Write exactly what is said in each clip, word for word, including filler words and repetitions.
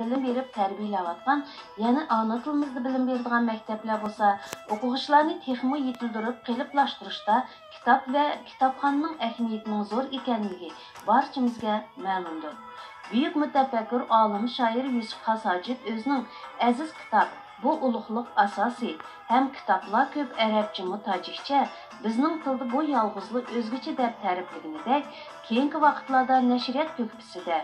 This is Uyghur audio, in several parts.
بىلىم بېرىپ تەربىيەلەۋاتقان، يەنى ئانا تىلىمىزدا بىلىم بېرىدىغان مەكتەپلەر بولسا، ئوقۇغۇچىلارنى تېخىمۇ يېتىلدۈرۈپ، قېلىپلاشتۇرۇشتا كىتاب ۋە كىتابخانىنىڭ ئەھمىيىتىنىڭ زور ئىكەنلىكى بارچىمىزگە مەلۇمدۇر. بۈيۈك مۇتەپەككۇر، ئالىم، شائىر يۈسۈپ خاس ھاجىپ ئۆزىنىڭ ئەزىز كىتاب، بۇ ئۇلۇغلۇق ئاساسى ھەم كىتابلار كۆپ ئەرەبچىمۇ تاجىكچە، بىزنىڭ تىلدا بۇ يالغۇزلا ئۆزگىچە دەپ تەرىپلىگىنىدەك، كېيىنكى ۋاقىتلاردا نەشرىيات تۆھپىسىدە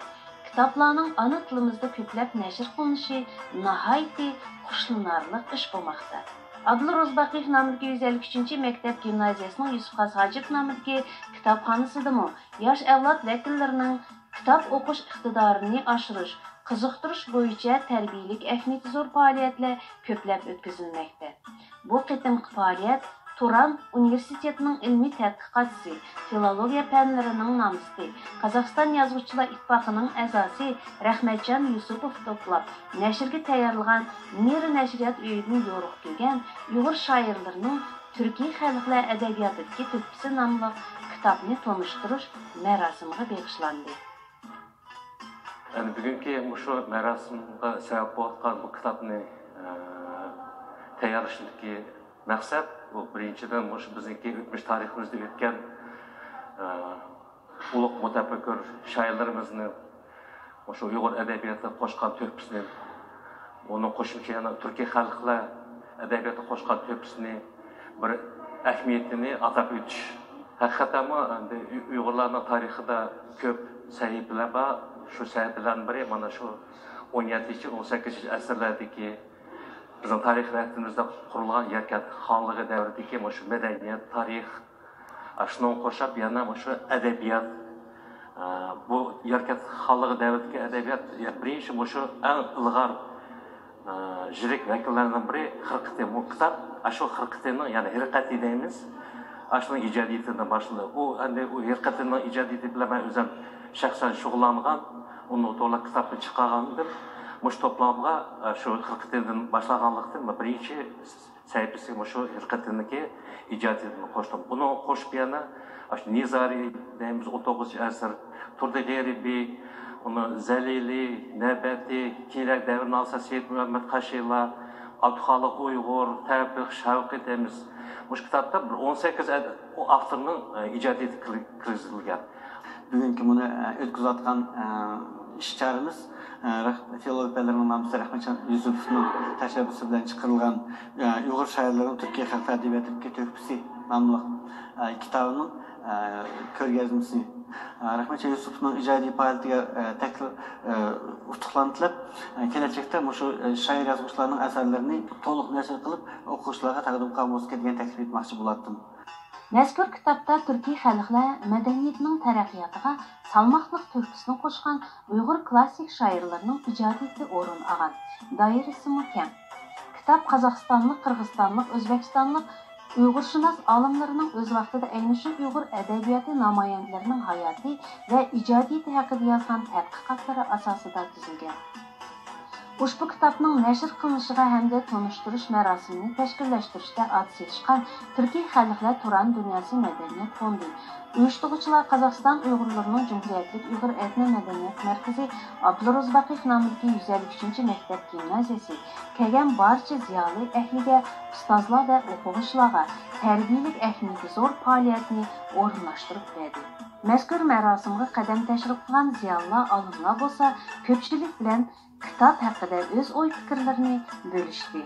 كىتابلارنىڭ ئانا تىلىمىزدا كۆپلەپ نەشر قىلىنىشى ناھايىتى خۇشلىنارلىق ئىش بولماقتا. ئابدۇل روزباقىيېف نامىدىكى يۈز ئەللىك ئۈچىنچى مەكتەپ گىمنازىيەسىنىڭ يۈسۈپ خاس ھاجىپ نامىدىكى كىتابخانىسىدىمۇ ياش ئەۋلاد ۋەكىللىرىنىڭ كىتاب ئوقۇش ئىقتىدارىنى ئاشۇرۇش، قىزىقتۇرۇش بويىچە تەربىيەلىك ئەھمىيىتى زور پائالىيەتلەر كۆپلەپ ئۆتكۈزۈلمەكتە. بۇ قېتىمقى پائالىيەت تۇران ئۇنىۋېرسىتېتىنىڭ ئىلمىي تەتقىقاتچىسى، فىلولوگىيە پەنلىرىنىڭ نامزىتى، قازاقىستان يازغۇچىلار ئىتتىپاقىنىڭ ئەزاسى رەھمەتجان يۈسۈپوف توپلاپ نەشرگە تەييارلىغان مىر نەشرىيات ئۆيىدىن يورۇق كۆرگەن ئۇيغۇر شائىرلىرىنىڭ تۈركىي خەلقلەر ئەدەبىياتىدىكى تۆھپىسى ناملىق كىتابنى تونۇشتۇرۇش مەراسىمىغا بېغىشلاندى. يەنى بۈگۈنكى مۇشۇ مەراسىمغا سەۋەب بولۇۋاتقان بۇ كىتابنى، ئە، تەييارلىشىدىكى مەقسەت، بۇ بىرىنچىدىن، مۇشۇ بىزنىڭكى ئۆتمۈش تارىخىمىزدا ئۆتكەن، ئە، ئۇلۇغ مۇتەپەككۇر شائىرلىرىمىزنىڭ مۇشۇ ئۇيغۇر ئەدەبىياتىغا قوشقان تۆھپىسىنى، ئۇنىڭ قوشۇمچە يەنە تۈركىي خەلقلەر ئەدەبىياتىغا قوشقان تۆھپىسىنى، بىر ئەھمىيىتىنى ئاتاپ ئۆتۈش. ھەقىقەتەنمۇ ئەمدى ئۇيغۇرلارنىڭ تارىخىدا كۆپ سەھىپىلەر بار. شۇ سەھىپىلەرنىڭ بىرى مانا شۇ ئون يەتتىنچى، ئون سەككىزىنچى ئەسىرلەردىكى بىزنىڭ تارىخ رەھبىرىمىزدە قۇرۇلغان يەركەنت خانلىقى دەۋرىدىكى مۇشۇ مەدەنىيەت، تارىخ، شۇنىڭغا قوشۇپ يەنە مۇشۇ ئەدەبىيات، ئە، بۇ يەركەنت خانلىقى دەۋرىدىكى ئەدەبىيات، يە-، بىرىنچى مۇشۇ ئەڭ ئىلغار، ئە، يىرىك ۋەكىللەرنىڭ بىرى خىرقىتى. بۇ كىتاب ئاشۇ خىرقىتىنىڭ، يەنى ھىرقەتى دەيمىز، ئاشۇنىڭ ئىجادىيىتىدىن باشلىنىدۇ. ئۇ ئەمدى ئۇ ھىرقەتىنىڭ ئىجادىيىتى بىلەن مەن ئۆزۈم شەخسەن شۇغۇللانغان، ئۇنى توغرىلاپ كىتابنى چىقارغاندىم. مۇشۇ توپلامغا، ئە، شۇ خىرقىتىدىن باشلانغانلىقتىن، بىرىنچى سەھىپىسى مۇشۇ ھىرقەتىنىڭكى ئىجادىيىتىنى قوشتۇم. بۇنىڭغا قوشۇپ يەنە ئاشۇ نىزارى دەيمىز، ئون توققۇزىنچى ئەسىر، تۇردى غېرىبى، ئۇنى زەلىلى، نەبەتى، كېيىنرەك دەۋرنى ئالسا سېيىت مۇھەممەد قاشىلا، ئابدۇخالىق ئۇيغۇر، تەۋپىق شەۋقى دەيمىز. مۇشۇ كىتابتا بىر ئون سەككىز ئەد-، ئۇ ئاپتورنىڭ، ئە، ئىجادىيىتى كىر-، كىرگۈزۈلگەن. بۈگۈنكى مۇنى ئۆتكۈزۈۋاتقان ئىش چارىمىز فىلولوگ پەنلىرىنىڭ نامزىتى رەھمەتجان يۈسۈپوفنىڭ تەشەببۇسى بىلەن چىقىرىلغان ئۇيغۇر شائىرلىرىنىڭ تۈركىي خەلق ئەدەبىياتىدىكى تۆھپىسى ناملىق كىتابىنىڭ كۆرگەزمىسى. رەھمەتجان يۈسۈپوفنىڭ ئىجادىي پائالىيىتىگە تەكلىپ ئۇتۇقلانتىلىپ، كېلەچەكتە مۇشۇ شائىر يازغۇچىلارنىڭ ئەسەرلىرىنى تولۇق نەشر قىلىپ، ئوقۇغۇچىلارغا تەقدىم قىلغان بولسا دېگەن تەكلىپ ئېيتماقچى بولاتتىم. مەزكۇر كىتابتا تۈركىي خەلقلەر مەدەنىيىتىنىڭ تەرەققىياتىغا سالماقلىق تۆھپىسىنى قوشقان ئۇيغۇر كلاسسىك شائىرلىرىنىڭ ئىجادىيىتى ئورۇن ئالغان. دائىرىسىمۇ كەڭ. كىتاب قازاقىستانلىق، قىرغىزىستانلىق، ئۆزبېكىستانلىق ئۇيغۇرشۇناس ئالىملىرىنىڭ ئۆز ۋاقتىدا ئەينى شۇ ئۇيغۇر ئەدەبىياتى نامايەندىلىرىنىڭ ھاياتى ۋە ئىجادىيىتى ھەققىدە يازغان تەتقىقاتلىرى ئاساسىدا تۈزۈلگەن. ئۇشبۇ كىتابنىڭ نەشر قىلىنىشىغا ھەمدە تونۇشتۇرۇش مەراسىمىنى تەشكىللەشتۈرۈشتە ئات سېلىشقان تۈركىي خەلقلەر تۇران دۇنياسى مەدەنىيەت فوندى، ئۇيۇشتۇرغۇچىلار قازاقىستان ئۇيغۇرلىرىنىڭ جۇمھۇرىيەتلىك ئۇيغۇر ئەتنە مەدەنىيەت مەركىزى، ئابدۇرۇزباقىف نامىدىكى يۈز ئەللىك ئۈچىنچى مەكتەپ گىمنازىيەسى، كەلگەن بارچە زىيالىي ئەھلىگە، ئۇستازلار ۋە ئوقۇغۇچىلارغا تەربىيەلىك ئەھمىيىتى زور پائالىيەتنى ئورۇنلاشتۇرۇپ بەردى. مەزكۇر مەراسىمغا قەدەم تەشرىپ قىلغان زىيالىيلار، ئالىملار بولسا كۆپچىلىك بىلەن كىتاب ھەققىدە ئۆز ئوي-پىكىرلىرىنى بۆلۈشتى.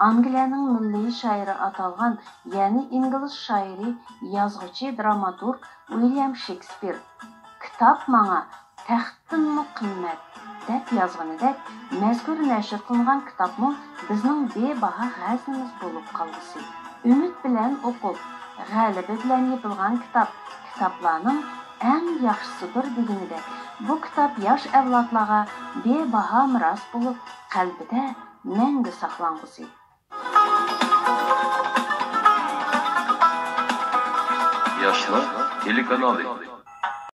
ئانگلىيەنىڭ مىللىي شائىرى ئاتالغان، يەنى ئىنگلىز شائىرى، يازغۇچى، دراماتورگ ۋىليام شېكسپىر، «كىتاب ماڭا تەختتىنمۇ قىممەت» دەپ يازغىنىدەك، مەزكۇر نەشر قىلىنغان كىتابمۇ بىزنىڭ بىباھا خەزىنىمىز بولۇپ قالغۇسى. ئۈمىد بىلەن ئوقۇپ، غەلىبە بىلەن يېپىلغان كىتاب كىتابلارنىڭ ئەڭ ياخشىسىدۇر دېگىنىدەك، بۇ كىتاب ياش ئەۋلادلارغا بىباھا مىراس بولۇپ، قەلبىدە مەڭگۈ ساقلانغۇسى. ياشلار تېلېكانالى.